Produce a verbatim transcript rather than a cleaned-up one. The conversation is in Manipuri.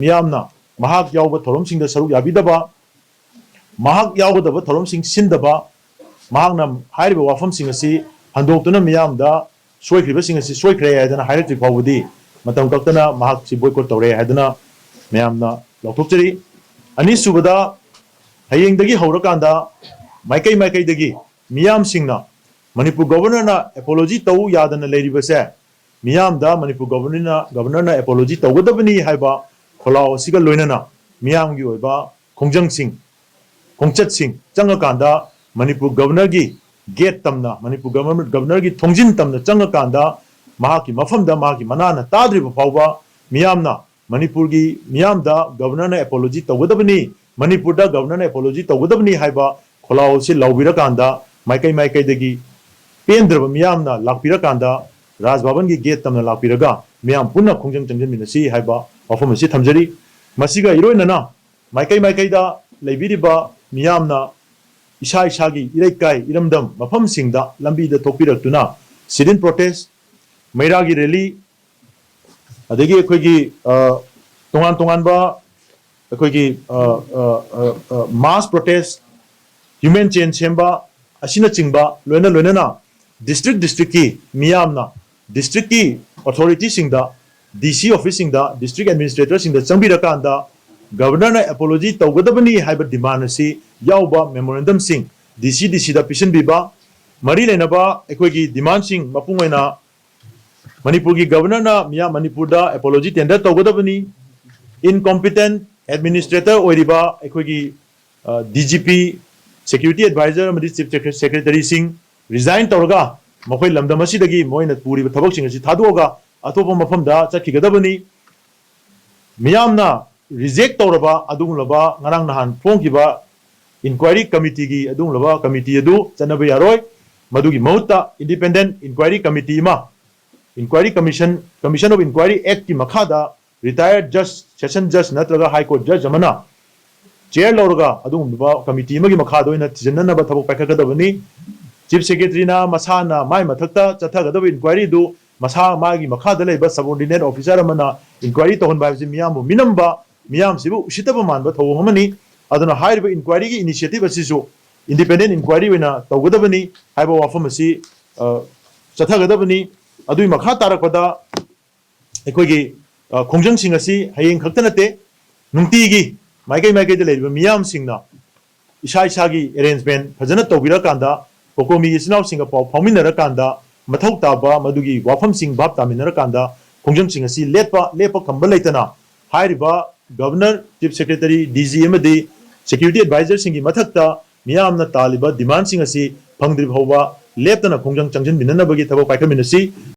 ꯃꯤꯌꯥꯝꯅ ꯃꯍꯥꯛ ꯌꯥꯎꯕ ꯊꯧꯔꯝꯁꯤꯡꯗ ꯁꯔꯨꯛ ꯌꯥꯕꯤꯗꯕ, ꯃꯍꯥꯛ ꯌꯥꯎꯒꯗꯕ ꯊꯧꯔꯝꯁꯤꯡ ꯁꯤꯟꯗꯕ, ꯃꯍꯥꯛꯅ ꯍꯥꯏꯔꯤꯕ ꯋꯥꯐꯝꯁꯤꯡ ꯑꯁꯤ ꯍꯟꯗꯣꯛꯇꯨꯅ ꯃꯤꯌꯥꯝꯗ ꯁꯣꯏꯈ꯭ꯔꯤꯕꯁꯤꯡ ꯑꯁꯤ ꯁꯣꯏꯈ꯭ꯔꯦ ꯍꯥꯏꯗꯅ ꯍꯥꯏꯔꯛꯇ꯭ꯔꯤ ꯐꯥꯎꯕꯗꯤ ꯃꯇꯝ ꯀꯛꯇꯅ ꯃꯍꯥꯛꯁꯤ ꯕꯣꯏꯀꯣꯠ ꯇꯧꯔꯦ ꯍꯥꯏꯗꯅ ꯃꯌꯥꯝꯅ ꯂꯥꯎꯊꯣꯛꯆꯔꯤ꯫ ꯑꯅꯤꯁꯨꯕꯗ, ꯍꯌꯦꯡꯗꯒꯤ ꯍꯧꯔꯀꯥꯟꯗ ꯃꯥꯏꯀꯩ ꯃꯥꯏꯀꯩꯗꯒꯤ ꯃꯤꯌꯥꯝꯁꯤꯡꯅ ꯃꯅꯤꯄꯨꯔ ꯒꯣꯕꯔꯅꯔꯅ ꯑꯦꯄꯣꯂꯣꯖꯤ ꯇꯧ ꯌꯥꯗꯅ ꯂꯩꯔꯤꯕꯁꯦ, ꯃꯤꯌꯥꯝꯗ ꯃꯅꯤꯄꯨꯔ ꯒꯣꯕꯔꯅꯔꯅ, ꯒꯣꯕꯔꯅꯔꯅ ꯑꯦꯄꯣꯂꯣꯖꯤ ꯇꯧꯒꯗꯕꯅꯤ ꯍꯥꯏꯕ ꯈꯣꯜꯂꯥꯎ ꯑꯁꯤꯒ ꯂꯣꯏꯅꯅ ꯃꯤꯌꯥꯝꯒꯤ ꯑꯣꯏꯕ ꯈꯣꯡꯖꯪꯁꯤꯡ, ꯈꯣꯡꯆꯠꯁꯤꯡ ꯆꯪꯉꯀꯥꯟꯗ ꯃꯅꯤꯄꯨꯔ ꯒꯣꯕꯔꯅꯔꯒꯤ ꯒꯦꯠ ꯇꯝꯅ, ꯃꯅꯤꯄꯨꯔ ꯒꯣꯕꯔꯅꯔ, ꯒꯣꯕꯔꯅꯔꯒꯤ ꯊꯣꯡꯖꯤꯟ ꯇꯝꯅ ꯆꯪꯉꯀꯥꯟꯗ ꯃꯍꯥꯛꯀꯤ ꯃꯐꯝꯗ ꯃꯍꯥꯛꯀꯤ ꯃꯅꯥꯅ ꯇꯥꯗ꯭ꯔꯤꯕ ꯐꯥꯎꯕ ꯃꯤꯌꯥꯝꯅ ꯃꯅꯤꯄꯨꯔꯒꯤ ꯃꯤꯌꯥꯝꯗ ꯒꯣꯕꯔꯅꯔꯅ ꯑꯦꯄꯣꯂꯣꯖꯤ ꯇꯧꯒꯗꯕꯅꯤ, ꯃꯅꯤꯄꯨꯔꯗ ꯒꯣꯕꯔꯅꯔꯅ ꯑꯦꯄꯣꯂꯣꯖꯤ ꯇꯧꯒꯗꯕꯅꯤ ꯍꯥꯏꯕ ꯈꯣꯜꯂꯥꯎ ꯑꯁꯤ ꯂꯥꯎꯕꯤꯔꯀꯥꯟꯗ ꯃꯥꯏꯀꯩ ꯃꯥꯏꯀꯩꯗꯒꯤ ꯄꯦꯟꯗ꯭ꯔꯕ ꯃꯤꯌꯥꯝꯅ ꯂꯥꯛꯄꯤꯔꯀꯥꯟꯗ ꯔꯥꯖ ꯚꯕꯟꯒꯤ ꯒꯦꯠ ꯇꯝꯅ ꯂꯥꯛꯄꯤꯔꯒ ꯃꯤꯌꯥꯝ ꯄꯨꯟꯅ ꯈꯣꯡꯖꯪ ꯆꯪꯁꯤꯟꯃꯤꯟꯅꯁꯤ ꯍꯥꯏꯕ ꯋꯥꯐꯝ ꯑꯁꯤ ꯊꯝꯖꯔꯤ꯫ ꯃꯁꯤꯒ ꯏꯔꯣꯏꯅꯅ ꯃꯥꯏꯀꯩ ꯃꯥꯏꯀꯩꯗ ꯂꯩꯕꯤꯔꯤꯕ ꯃꯤꯌꯥꯝꯅ ꯏꯁꯥ ꯏꯁꯥꯒꯤ ꯏꯔꯩꯀꯥꯏ ꯏꯔꯝꯗꯝ ꯃꯐꯝꯁꯤꯡꯗ ꯂꯝꯕꯤꯗ ꯊꯣꯛꯄꯤꯔꯛꯇꯨꯅ sit-in protest, ꯃꯩꯔꯥꯒꯤ ꯔꯦꯂꯤ, ꯑꯗꯒꯤ ꯑꯩꯈꯣꯏꯒꯤ ꯑ, ꯇꯣꯉꯥꯟ ꯇꯣꯉꯥꯟꯕ ꯑꯩꯈꯣꯏꯒꯤ mass protest, human chain ꯁꯦꯝꯕ ꯑꯁꯤꯅꯆꯤꯡꯕ ꯂꯣꯏꯅ ꯂꯣꯏꯅꯅ district districtꯀꯤ ꯃꯤꯌꯥꯝꯅ districtꯀꯤ authorityꯁꯤꯡꯗ, D C officeꯁꯤꯡꯗ, district administratorꯁꯤꯡꯗ ꯆꯪꯕꯤꯔꯀꯥꯟꯗ ꯒꯕꯔꯅꯔꯅ ꯑꯦꯄꯣꯂꯣꯖꯤ ꯇꯧꯒꯗꯕꯅꯤ ꯍꯥꯏꯕ demand ꯑꯁꯤ ꯌꯥꯎꯕ memorandumꯁꯤꯡ D C D Cꯗ ꯄꯤꯁꯤꯟꯕꯤꯕ, ꯃꯔꯤ ꯂꯩꯅꯕ ꯑꯩꯈꯣꯏꯒꯤ demandꯁꯤꯡ ꯃꯄꯨꯡ ꯑꯣꯏꯅ ꯃꯅꯤꯄꯨꯔꯒꯤ ꯒꯕꯔꯅꯔꯅ ꯃꯤꯌꯥꯝ ꯃꯅꯤꯄꯨꯔꯗ ꯑꯦꯄꯣꯂꯣꯖꯤ tender ꯇꯧꯒꯗꯕꯅꯤ, incompetent administrator ꯑꯣꯏꯔꯤꯕ ꯑꯩꯈꯣꯏꯒꯤ D G P, security advisor ꯑꯃꯗꯤ chief secretaryꯁꯤꯡ resign ꯇꯧꯔꯒ ꯃꯈꯣꯏ ꯂꯝꯗꯝ ꯑꯁꯤꯗꯒꯤ ꯃꯈꯣꯏꯅ ꯄꯨꯔꯤꯕ ꯊꯕꯛꯁꯤꯡ ꯑꯁꯤ ꯊꯥꯗꯣꯛꯑꯒ ꯑꯇꯣꯞꯄ ꯃꯐꯝꯗ ꯆꯠꯈꯤꯒꯗꯕꯅꯤ꯫ ꯃꯤꯌꯥꯝꯅ reject ꯇꯧꯔꯕ ꯑꯗꯨꯒꯨꯝꯂꯕ ꯉꯔꯥꯡ ꯅꯍꯥꯟ ꯐꯣꯡꯈꯤꯕ inquiry committeeꯒꯤ ꯑꯗꯨꯒꯨꯝꯂꯕ committee ꯑꯗꯨ ꯆꯠꯅꯕ ꯌꯥꯔꯣꯏ꯫ ꯃꯗꯨꯒꯤ ꯃꯍꯨꯠꯇ independent inquiry committee ꯑꯃ, Inquiry Commission, Commission of Inquiry Actꯀꯤ ꯃꯈꯥꯗ retired judge, session judge ꯅꯠꯇ꯭ꯔꯒ High Court judge ꯑꯃꯅ chair ꯂꯧꯔꯒ ꯑꯗꯨꯒꯨꯝꯂꯕ committee ꯑꯃꯒꯤ ꯃꯈꯥꯗ ꯑꯣꯏꯅ ꯊꯤꯖꯤꯟꯅꯅꯕ ꯊꯕꯛ ꯄꯥꯏꯈꯠꯀꯗꯕꯅꯤ꯫ Chief Secretaryꯅ ꯃꯁꯥꯅ ꯃꯥꯏ ꯃꯊꯛꯇ ꯆꯠꯊꯒꯗꯕ inquiryꯗꯨ ꯃꯁꯥ ꯃꯥꯒꯤ ꯃꯈꯥꯗ ꯂꯩꯕ subordinate officer ꯑꯃꯅ ꯏꯟꯀ꯭ꯋꯥꯏꯔꯤ ꯇꯧꯍꯟꯕ ꯍꯥꯏꯕꯁꯤ ꯃꯤꯌꯥꯝꯕꯨ ꯃꯤꯅꯝꯕ, ꯃꯤꯌꯥꯝꯁꯤꯕꯨ ꯎꯁꯤꯠꯇꯕ ꯃꯥꯟꯕ ꯊꯧꯑꯣꯡ ꯑꯃꯅꯤ꯫ ꯑꯗꯨꯅ ꯍꯥꯏꯔꯤꯕ ꯏꯟꯀ꯭ꯋꯥꯏꯔꯤꯒꯤ ꯏꯅꯤꯁꯤꯌꯦꯇꯤꯚ ꯑꯁꯤꯁꯨ ꯏꯟꯗꯤꯄꯦꯟꯗꯦꯟ ꯏꯟꯀ꯭ꯋꯥꯏꯔꯤ ꯑꯣꯏꯅ ꯇꯧꯒꯗꯕꯅꯤ ꯍꯥꯏꯕ ꯋꯥꯐꯝ ꯑꯁꯤ, ꯑ, ꯆꯠꯊꯒꯗꯕꯅꯤ꯫ ꯑꯗꯨꯒꯤ ꯃꯈꯥ ꯇꯥꯔꯛꯄꯗ ꯑꯩꯈꯣꯏꯒꯤ, ꯑ, ꯈꯣꯡꯖꯪꯁꯤꯡ ꯑꯁꯤ ꯍꯌꯦꯡ ꯈꯛꯇ ꯅꯠꯇꯦ, ꯅꯨꯡꯇꯤꯒꯤ ꯃꯥꯏꯀꯩ ꯃꯥꯏꯀꯩꯗ ꯂꯩꯔꯤꯕ ꯃꯤꯌꯥꯝꯁꯤꯡꯅ ꯏꯁꯥ ꯏꯁꯥꯒꯤ ꯑꯦꯔꯦꯟꯖꯃꯦꯟ ꯐꯖꯅ ꯇꯧꯕꯤꯔꯀꯥꯟꯗ, ꯀꯣꯀꯣꯃꯤꯒꯤ ꯏꯆꯤꯟ ꯏꯅꯥꯎꯁꯤꯡꯒ ꯄꯥꯎ ꯐꯥꯎꯃꯤꯟꯅꯔꯀꯥꯟꯗ, ꯃꯊꯧ ꯇꯥꯕ ꯃꯗꯨꯒꯤ ꯋꯥꯐꯝꯁꯤꯡ ꯚꯥꯞ ꯇꯥꯃꯤꯟꯅꯔꯀꯥꯟꯗ ꯈꯣꯡꯖꯪꯁꯤꯡ ꯑꯁꯤ ꯂꯦꯞꯄ, ꯂꯦꯞꯄ ꯈꯝꯕ ꯂꯩꯇꯅ ꯍꯥꯏꯔꯤꯕ governor, chief secretary, D G ꯑꯃꯗꯤ ꯁꯦꯀ꯭ꯌꯨꯔꯤꯇꯤ ꯑꯦꯗꯚꯥꯏꯖꯔꯁꯤꯡꯒꯤ ꯃꯊꯛꯇ ꯃꯤꯌꯥꯝꯅ ꯇꯥꯜꯂꯤꯕ ꯗꯤꯃꯥꯟꯁꯤꯡ ꯑꯁꯤ ꯐꯪꯗ꯭ꯔꯤꯕ ꯐꯥꯎꯕ ꯂꯦꯞꯇꯅ ꯈꯣꯡꯖꯪ ꯆꯪꯁꯤꯟꯃꯤꯟꯅꯅꯕꯒꯤ ꯊꯕꯛ ꯄꯥꯏꯈꯠꯃꯤꯟꯅꯁꯤ꯫